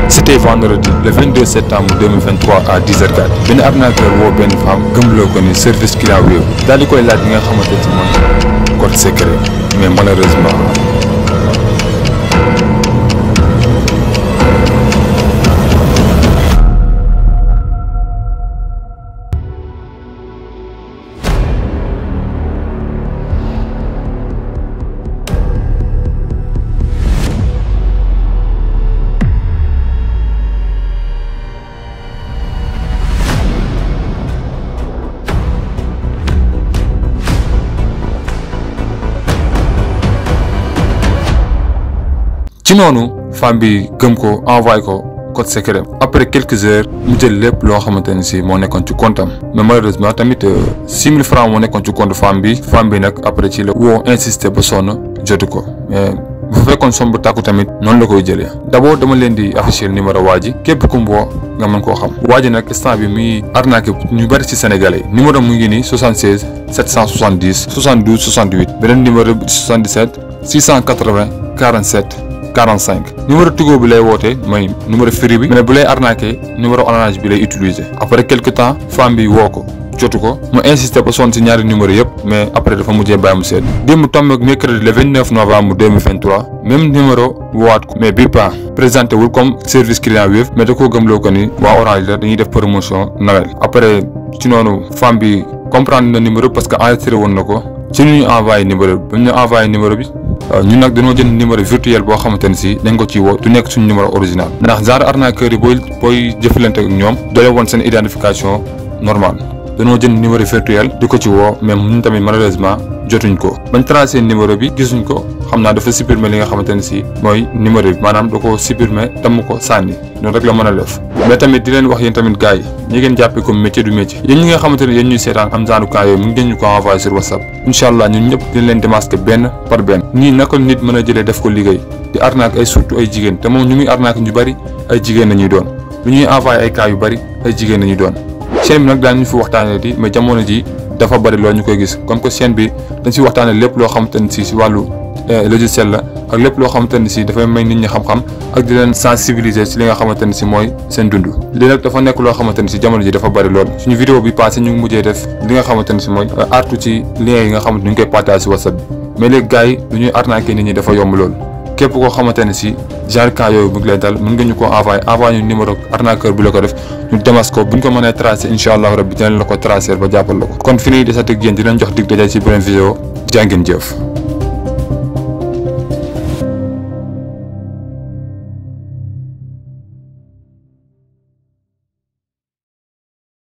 C'était vendredi le 22 septembre 2023 à 10h04 benn arnaqueur woo benn femme gëmloo ko ni service client Wave daal di koy laaj li nga xamante ci mooy code secret mais malheureusement ci noonu femme bi gëm ko envoyé ko code secret après quelques heures mu jël lépp loo xamante ne si moo nekkoon ci compte am mais malheureusement tamit 6000 francs moo nekkoon ci compte femme bi nag après ci la woo insister ba sonn jotu ko mais bu fekkoon somme bu tàkku tamit noonu la koy jëlee d'abord dama leen di afficher numéro waa ji képp ku mu woo nga mën koo xam waa ji nag instant bi muy arnaqué ñu bari ci sénégalais numéro mu ngi nii 76 770 72 68 beneen numéro bi 77 680 47 45 numéro Tigo bi lay woote mooy numéro Free bi mais bu lay arnaqué numéro Orange bi lay utiliser après quelque temps femme bi woo ko jotu ko mu insister ba sonn ci ñaari numéro yëpp mais après dafa mujjee bàyyi mu seet démb tombé ak mercredi le 29 novembre 2023 même numéro woowaat ko mais bii pas présenté wul comme service client Wave mais da koo gëmloo ko ni waa Orange la dañuy def promotion Noël après ci noonu femme bi comprendre na numéro parce que enregistré woon na ko ci ñu envoyé numéro bi ba ñu envoyé numéro bi ñun nag dañoo jënd numéro virtuel boo xamante ne si dañ ko ci woo du nekk suñu numéro original ndax genre arnaqueur yi booy jëflante ak ñoom doole woon seen identification normale dañoo jënd numéro virtuel di ko ci woo mais ñun tamit malheureusement jotuñ ko bañ tracé numéro bi gisuñ ko xam naa dafa supprimer li nga xamante ne si mooy numéro bi maanaam da ko supprimer damm ko sànni noonu rek la mën a def mais tamit di leen wax yéen tamit gars yi ñi ngeen jàppee comme métier du métier yéen ñi nga xamante ne yéen ñuy seetaan am genre cas yooyu mu ngi ñu ko envoyé sur WhatsApp incha allah ñun ñëpp dina leen démasquer benn par benn nii naka nit mën a jëlee def ko liggéey di arnaque ay surtout ay jigéen te moom ñu muy arnaque ñu bari ay jigéen nañuy doon lu ñuy envoyé ay cas yu bari ay jigéen nañuy doon chaîne bi nag daan ñu fi waxtaanee di mais jamono ji dafa bari loolu ñu koy gis comme que chaîne bi dañ si waxtaanee lépp loo xamante ne si wàllu logiciel la ak lépp loo xamante ne si dafay may nit ñi xam-xam ak di leen sensibiliser si li nga xamante ne si mooy seen dund lii nag dafa nekk loo xamante ne si jamono ji dafa bari lool suñu vidéo bi passé ñu ngi mujjee def li nga xamante ne si mooy artu ci lien yi nga xamante ni ñu koy partage si WhatsApp bi mais léegi gars yi lu ñuy arnaquer nit ñi dafa yomb lool képp koo xamante ne si genre cas yooyu mu ngi lay dal mën nga ñu ko envoyé ñu numéro arnaqueur bi la ko def ñu demas ko buñ ko mënee tracé incha allah rabbi dinañ la ko tracé ba jàppal la ko kon fi ñuy desati ak yéen dinañ jox dig daje ci beneen vidéo jaa ngeen jëf